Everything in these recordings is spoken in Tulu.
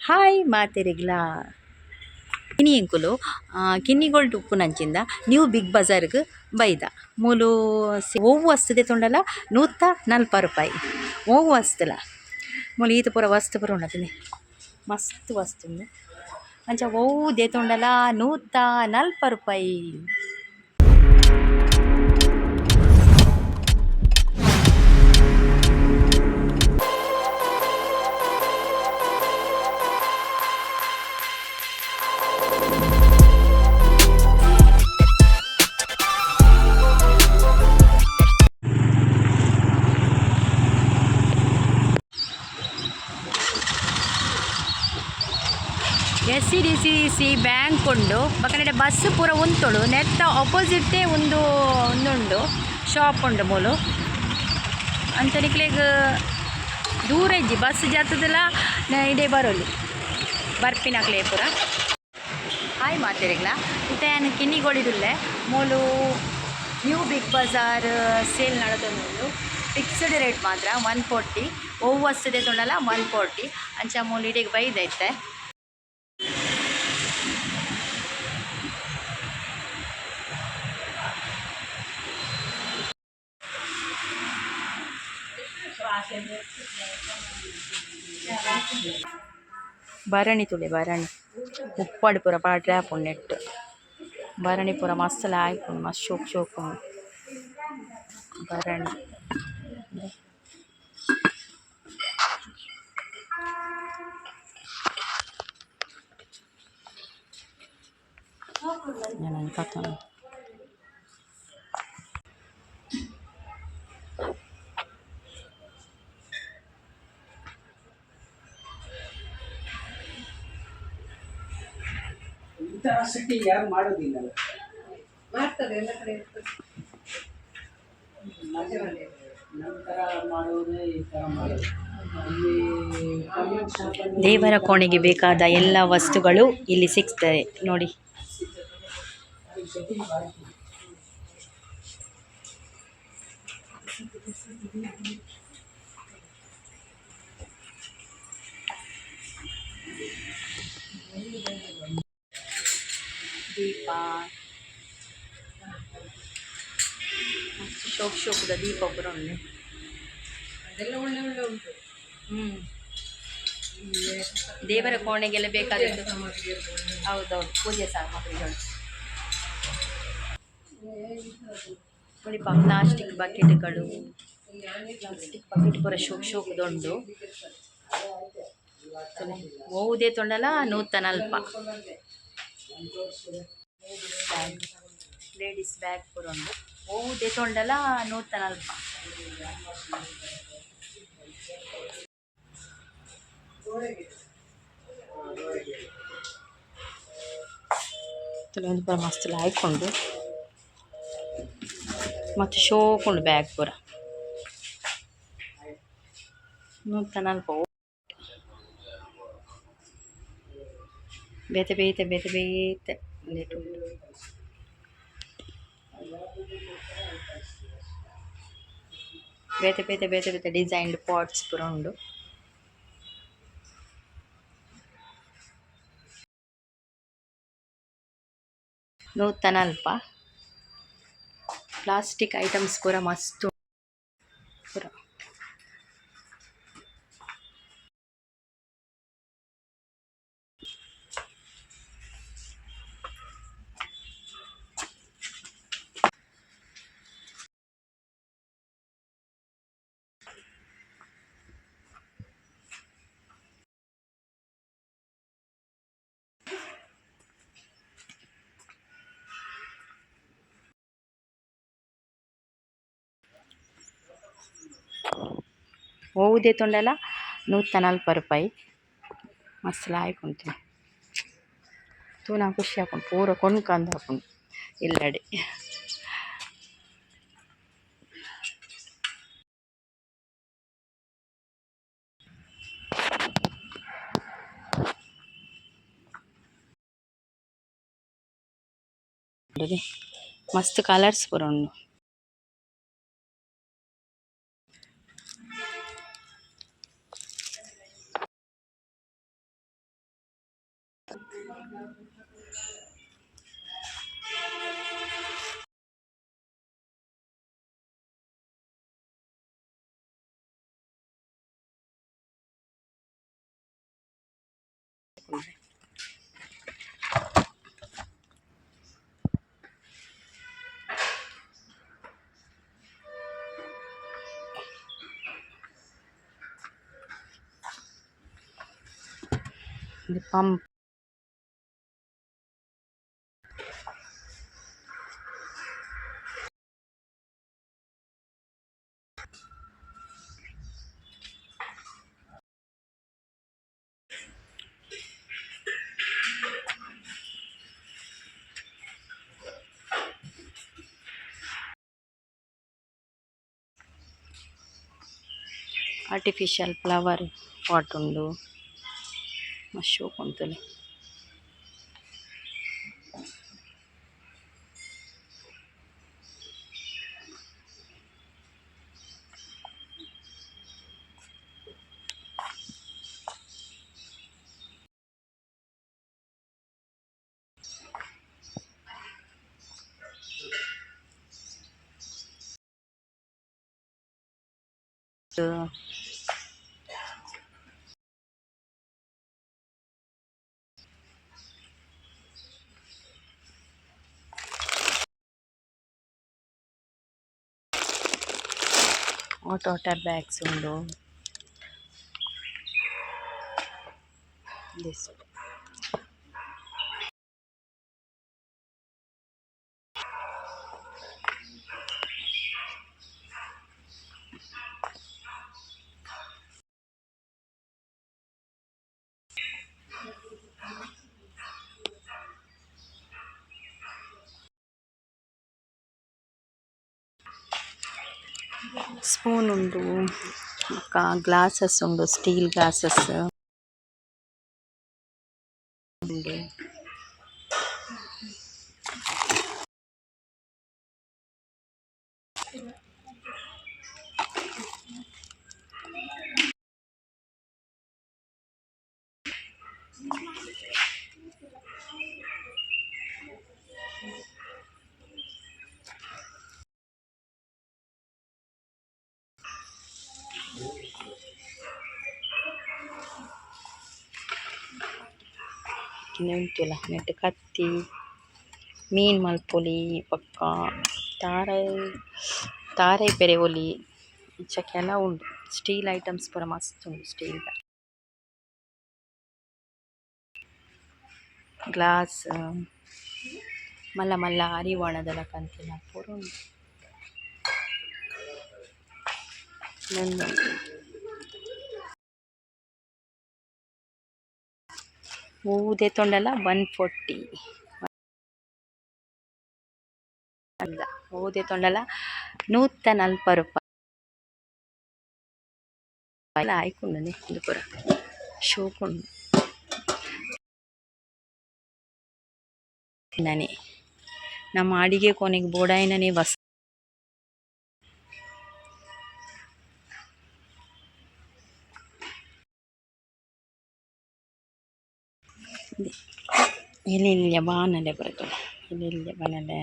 ಹಾಯ್ ಮಾತೆರೆಗ್ಲಾ. ಇನಿ ಎಂಕುಲು ಕಿನ್ನಿಗೋಲ್ಡ್ ಉಪ್ಪುನಂಚಿಂದ ನ್ಯೂ ಬಿಗ್ ಬಜಾರ್ಗ್ ಬೈದ. ಮೂಲು ಒವ್ವು ವಸ್ತು ದೆತೊಂಡಲ 140 ರೂಪಾಯಿ ಒವ್ವು ವಸ್ತುಲ. ಮೂಲು ಈತ್ ಪೂರ ವಸ್ತು ಪೂರ ಉಂಡು ಮಸ್ತ್ ವಸ್ತು ಉಂಡು. ಅಂಚ ಒವ್ವು ದೆತೊಂಡಲ 140 ರೂಪಾಯಿ. S C D C C bank ಉಂಡು. ಬೊಕ ಬಸ್ ಪೂರ ಉಂತುಡು. ನೆತ್ತ ಅಪೋಸಿಟ್ ಉಂದು ಉಂದುಂಡು ಶಾಪ್ ಉಂಡು ಮೂಲು. ಅಂಚ ನಿಕ್ಲೆಗ್ ದೂರ ಇಜ್ಜಿ, ಬಸ್ ಜತ್ತದಲ ಇಡೆ ಬರೊಲಿ ಬರ್ಪಿನಕ್ಲೆ ಪೂರ. ಹಾಯ್ ಮಾತೆರೆಗ್ಲ. ಇತ್ತೆ ಯಾನ್ ಕಿನ್ನಿಗೋಳಿಡುಲ್ಲೆ. ಮೂಲು ನ್ಯೂ ಬಿಗ್ ಬಜಾರ್ ಸೇಲ್ ನಡತೊಂದುಂಡು. ಫಿಕ್ಸ್ಡ್ ರೇಟ್ ಮಾತ್ರ 140. ಒವ್ವು ವಸ್ತು ದೆತೊಂಡಲ 140. ಅಂಚ ಮೂಲು ಇಡೆಗ್ ಬೈದ ಇತ್ತೆ. ಭರಣಿ ತೂಲೆ, ಭರಣಿ ಉಪ್ಪಡ್ ಪೂರ ಪಾಡ್ರೆ ಆಪುಂಡು ನೆಟ್ಟ್. ಭರಣಿ ಪೂರ ಮಸ್ತ್ ಲಾಯ್ಕ್ ಉಂಡು, ಮಸ್ತ್ ಶೋಕು ಶೋಕು ಉಂಡು ಭರಣಿ. ಯಾನ್ ಪತೊಂದು. ಇಂತಹ ಸಿಟಿ ಯಾರು ಮಾಡೋದಿಲ್ಲ. ಮಾಡ್ತಾರೆ, ಎಲ್ಲ ಕಡೆ ಇರ್ತದೆ. ನಮ್ಮ ಥರ ಮಾಡೋದೇ ಈ ಥರ ಮಾಡೋದು. ಅಲ್ಲಿ ಕಮ್ಮಿ ಶಾಪಲ್ಲಿ. ದೇವರ ಕೋಣೆಗೆ ಬೇಕಾದ ಎಲ್ಲ ವಸ್ತುಗಳು ಇಲ್ಲಿ ಸಿಗ್ತದೆ ನೋಡಿ. ಸೆಟ್ಟಿಂಗ್ ಬಾಕಿ. ದೀಪ, ಮಸ್ತ್ ಶೋಕ್ ಶೋಕುದ ದೀಪ ಪೂರ ಉಂಡು. ಅದೆಲ್ಲ ಒಳ್ಳೆ ಒಳ್ಳೆ ಉಂಟು. ದೇವರ ಕೋಣೆಗೆಲ್ಲ ಬೇಕಾದದ್ದು. ಸಾಮಗ್ರಿ ಎಲ್ಲ ಒಳ್ಳೆ. ಹೌದೌದು, ಪೂಜೆ ಸಾಮಗ್ರಿಗಳು. ನೋಡಿ, ಪ್ಲಾಸ್ಟಿಕ್ ಬಕೆಟ್ಗಳು, ಪ್ಲಾಸ್ಟಿಕ್ ಬಕೆಟ್ ಪೂರ ಶೋಕ್ ಶೋಕುದುಂಡು. ಒವುದೇ ತೊಂಡಲ 140. ಬ್ಯಾಗ್, ಲೇಡೀಸ್ ಬ್ಯಾಗ್ ಪೂರ ಉಂಡು. ಒವುದೇ ತೊಂಡಲ 140. ಒಂದು ಪೂರ ಮಸ್ತ್ ಲಾಯ್ಕ್ ಉಂಡು ಮತ್ತು ಶೋಕ್ ಉಂಡು ಬ್ಯಾಗ್ ಪೂರ. 140. ಬೇತೆ ಬೇತೆ ಬೇತೆ ಬೇತೆ ಉಂದೆಟ್ ಉಂಡು. ಬೇತೆ ಬೇತೆ ಬೇತೆ ಬೇತೆ ಡಿಸೈನ್ಡ್ ಪಾಟ್ಸ್ ಪೂರ ಉಂಡು. 140. ಪ್ಲಾಸ್ಟಿಕ್ ಐಟಮ್ಸ್ ಪೂರ ಮಸ್ತ್ ಪೂರ. ಒವು ದೆತೊಂಡಲ 140 ರೂಪಾಯಿ. ಮಸ್ತ್ ಲಾಯ್ಕ್ ಉಂಡು. ತೂನ ಖುಷಿ ಆಪುಂಡು. ಪೂರ ಕೊಂಡ್ಕಂದು ಆಪುಂಡು ಇಲ್ಲಡೆ. ಮಸ್ತ್ ಕಲರ್ಸ್ ಪೂರ ಉಂಡು. ಉಂದು ಪಂಪ್. ಆರ್ಟಿಫಿಷಿಯಲ್ ಫ್ಲವರ್ ಪಾಟ್ ಉಂಡು ಮಸ್ತ್ ಶೋಕು ಉಂಡು ತೂಲೆ. ಹಾಟ್ ವಾಟರ್ ಬ್ಯಾಗ್ಸ್ ಉಂಡು. This spoon ಉಂಡು ಬೊಕ ಗ್ಲಾಸಸ್ ಉಂಡು, ಸ್ಟೀಲ್ ಗ್ಲಾಸಸ್ ಉಂಡು. ಉಂದೆನ್ ತೂಲ ನೆಟ್ಟ್ ಕತ್ತಿ ಮೀನ್ ಮನ್ಪೊಲಿ ಬೊಕ್ಕ ತಾರಾಯಿ ತಾರಾಯಿ ಪೆರೆವೊಲಿ ಇಂಚ ಕೆಲವು ಉಂಡು ಸ್ಟೀಲ್ ಐಟಮ್ಸ್ ಪೂರ ಮಸ್ತ್ ಉಂಡು ಸ್ಟೀಲ್ ದ. ಗ್ಲಾಸ್ ಮಲ್ಲ ಮಲ್ಲ ಅರಿವಾಣದ ಲಕಂತಿನ ಪೂರ ಉಂಡು. ಉಂದು ಒವು ದೆತೊಂಡಲ 140 ಒವು ದೆತೊಂಡಲ 140 ರೂಪಾಯಿ. ಲಾಯ್ಕ್ ಉಂಡು ಉಂದು ಪೂರ ಶೋಕುಂಡು. ನನೆ ನಮ್ಮ ಅಡಿಗೆ ಕೋಣೆಗ್ ಬೋಡಾಯಿನನೆ ವಸ್ತು. ಎಲ್ಲೆಲ್ಯ ಬಾಣಲೆ ಪೂರ ತೂಲೆ ಎಲ್ಲೆಲ್ಯ ಬಾಣಲೆ.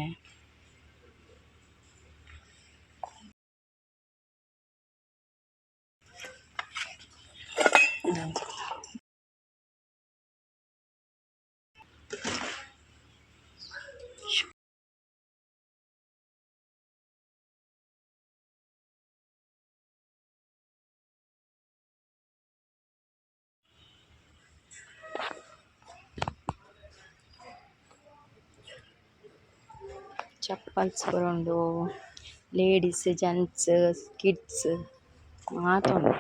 ಚಪ್ಪಲ್ಸ್ ಪೂರ ಉಂಡು, ಲೇಡೀಸ್ ಜೆಂಟ್ಸ್ ಕಿಡ್ಸ್ ಮಾತ ಉಂಡು.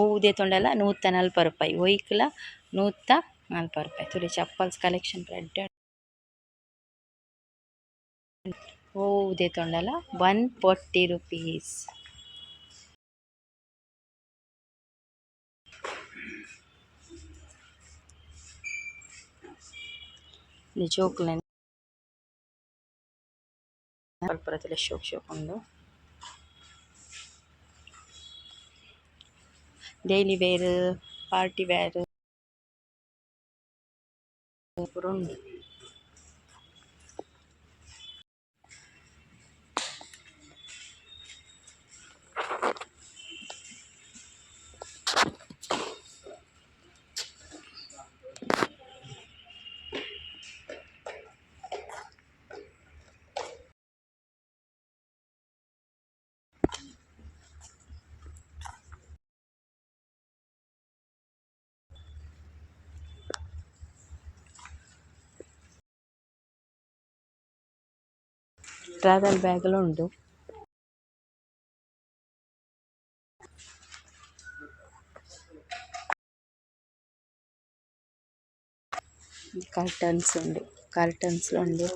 ಒವು ದೆತೊಂಡಲ 140 ರೂಪಾಯಿ, ಒಯ್ಕ್ಲ 140 ರೂಪಾಯಿ. ತೂಲೆ ಚಪ್ಪಲ್ಸ್ ಕಲೆಕ್ಷನ್ ಪೂರ ಎಡ್ಡೆ. ಒವು ದೆತೊಂಡಲ 140 ರುಪೀಸ್. ಉಂದು ಜೋಕುಲೆನ ಪೂರ ತೂಲೆ ಶೋಕು ಶೋಕು ಉಂಡು. ಡೈಲಿ ವೇರ್, ಪಾರ್ಟಿ ವೇರ್ ಪೂರ ಉಂಡು. ಟ್ರಾವೆಲ್ ಬ್ಯಾಗ್ ಲ ಉಂಡು. ಕರ್ಟನ್ಸ್ ಉಂಡು, ಕರ್ಟನ್ಸ್ ಲ ಉಂಡು.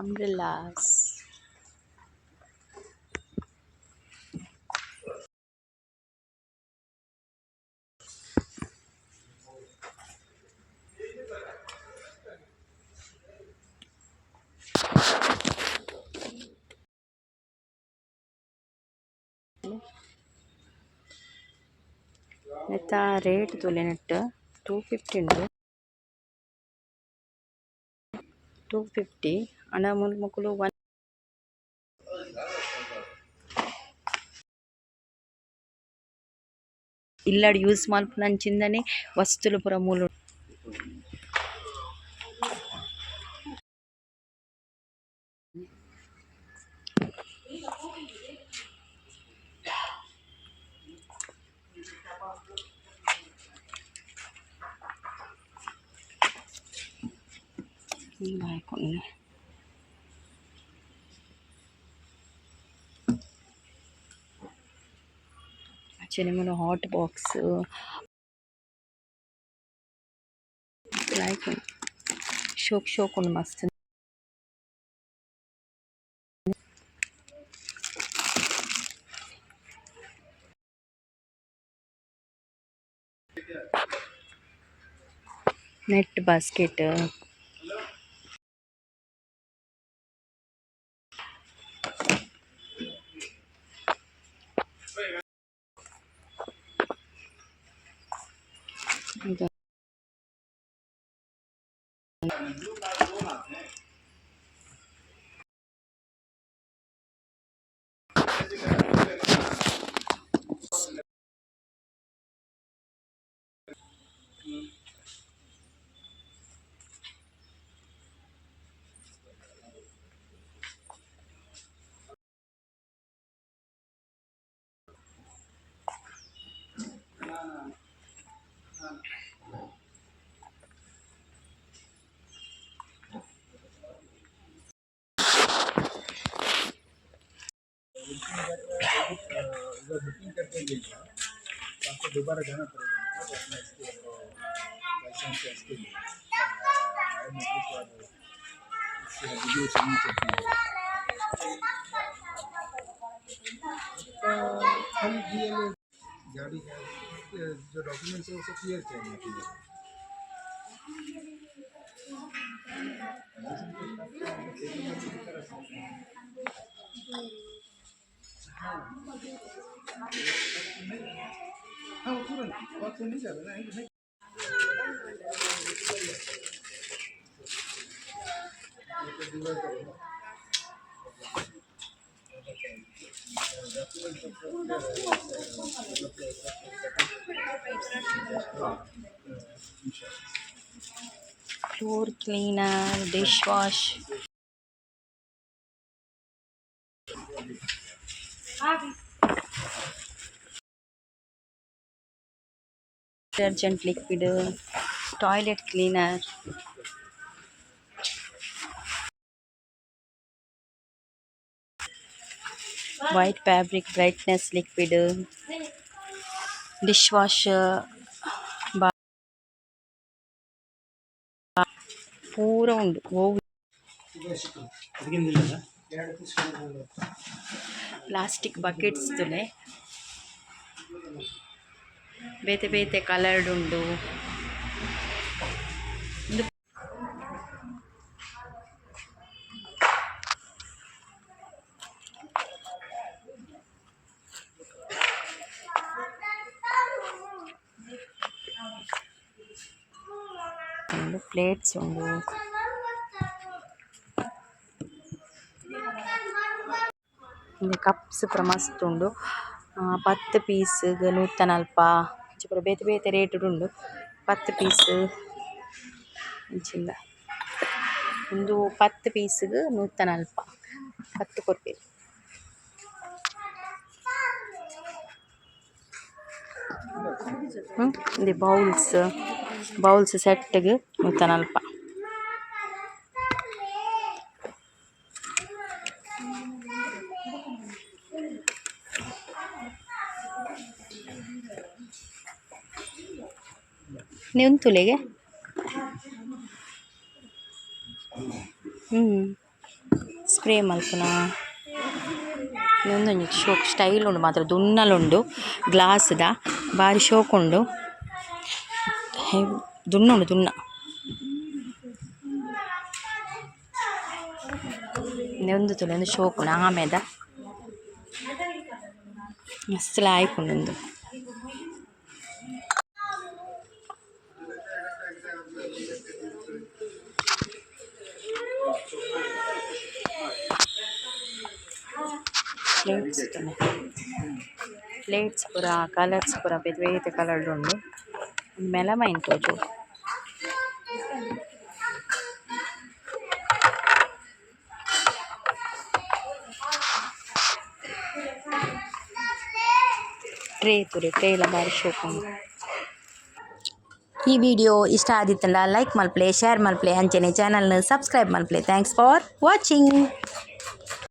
Umbrellas. ನೆತ್ತ ರೇಟ್ ತೂಲೆ ನೆಟ್ಟ್ 250 ಉಂಡು. 250 ಆಂಡ ಮೂಲು ಮೊಕುಲು 1 ಇಲ್ಲಡ್ ಯೂಸ್ ಮನ್ಪುನಂಚಿಂದನೆ ವಸ್ತುಲು ಪೂರ ಮೂಲು. ಲಾಯ್ಕ್ ಉಂಡು. ಅಂಚನೆ ಮೂಲು ಹಾಟ್ ಬಾಕ್ಸ್ ಲಾಯ್ಕ್ ಉಂಡು, ಶೋಕ್ ಶೋಕ್ ಉಂಡು ಮಸ್ತ್. Net basket. Booking करके गई है तो आपको दोबारा जाना पड़ेगा, मतलब अपना इसके लाइसेंस या इसके लिए बायोमेट्रिक और इससे वीडियो सिग्नेचर के लिए खाली डीएलए गाड़ी का जो डॉक्यूमेंट्स है वो सब क्लियर चाहिए। हाँ, वो तुरंत बात तो नहीं ज़्यादा नहीं। Floor cleaner, dish wash, detergent liquid, toilet cleaner. White fabric brightness liquid, dish wash ಪೂರ ಉಂಡು. ಓವು ಪ್ಲಾಸ್ಟಿಕ್ ಬಕೆಟ್ಸ್ ತುಲೆ ಬೇತೆ ಬೇತೆ ಕಲರ್ಡ್ ಉಂಡು. ಉಂದು ಉಂಡು, ಪ್ಲೇಟ್ಸ್ ಉಂಡು. ಇಂದು ಕಪ್ಸ್ ಪೂರ ಮಸ್ತ್ ಉಂಡು. 10 ಪೀಸ್ 140, ಇಂಚ ಪೂರ ಬೇತೆ ಬೇತೆ ರೇಟ್ ಉಂಡು. 10 ಪೀಸ್ ಇಂಚಿಂದ. ಉಂದು 10 ಪೀಸ್ 140, 10 ಕೊರ್ಪೆರ್. ಇಂದು ಬೌಲ್ಸ್, ಬೌಲ್ಸ್ ಸೆಟ್ ಗ್ 140. ಉಂತುಲೆಗೆ ಸ್ಪ್ರೇ ಮಲ್ಪುನ. ಉಂದೊಂಜಿ ಶೋಕ್ ಸ್ಟೈಲ್ ಉಂಡು ಮಾತ್ರ. ದುನ್ನಲುಂಡು, ಗ್ಲಾಸ್ದ ಬಾರಿ ಶೋಕ್ ಉಂಡು. ದುನ್ನ ಉಂಡು, ದುನ್ನ. ಉಂದು ತೂಲೆ, ಉಂದು ಶೋಕ್ ಉಂಡು. ಆಮೇದ ಮಸ್ತ್ ಲಾಯ್ಕ್ ಉಂಡು ಉಂದು. ಪ್ಲೇಟ್ಸ್, ಪ್ಲೇಟ್ಸ್ ಪೂರ ಕಲರ್ಸ್ ಪೂರ ಬೇತೆ ಬೇತೆ ಕಲರ್ಡ್ ಉಂಡು. ಮೆಲಮೈನ್ ತೋಜುಂಡು. ಟ್ರೇ ತೂಲೆ, ಟ್ರೇ ಲ ಬಾರಿ ಶೋಕು ಉಂಡು. ಈ ವಿಡಿಯೋ ಇಷ್ಟ ಆದಿತ್ತಂಡ ಲೈಕ್ ಮಲ್ಪಲೆ, ಶೇರ್ ಮಲ್ಪಲೆ, ಅಂಚನೆ ಚಾನಲ್ನ ಸಬ್ಸ್ಕ್ರೈಬ್ ಮಲ್ಪಲೆ. Thanks for watching.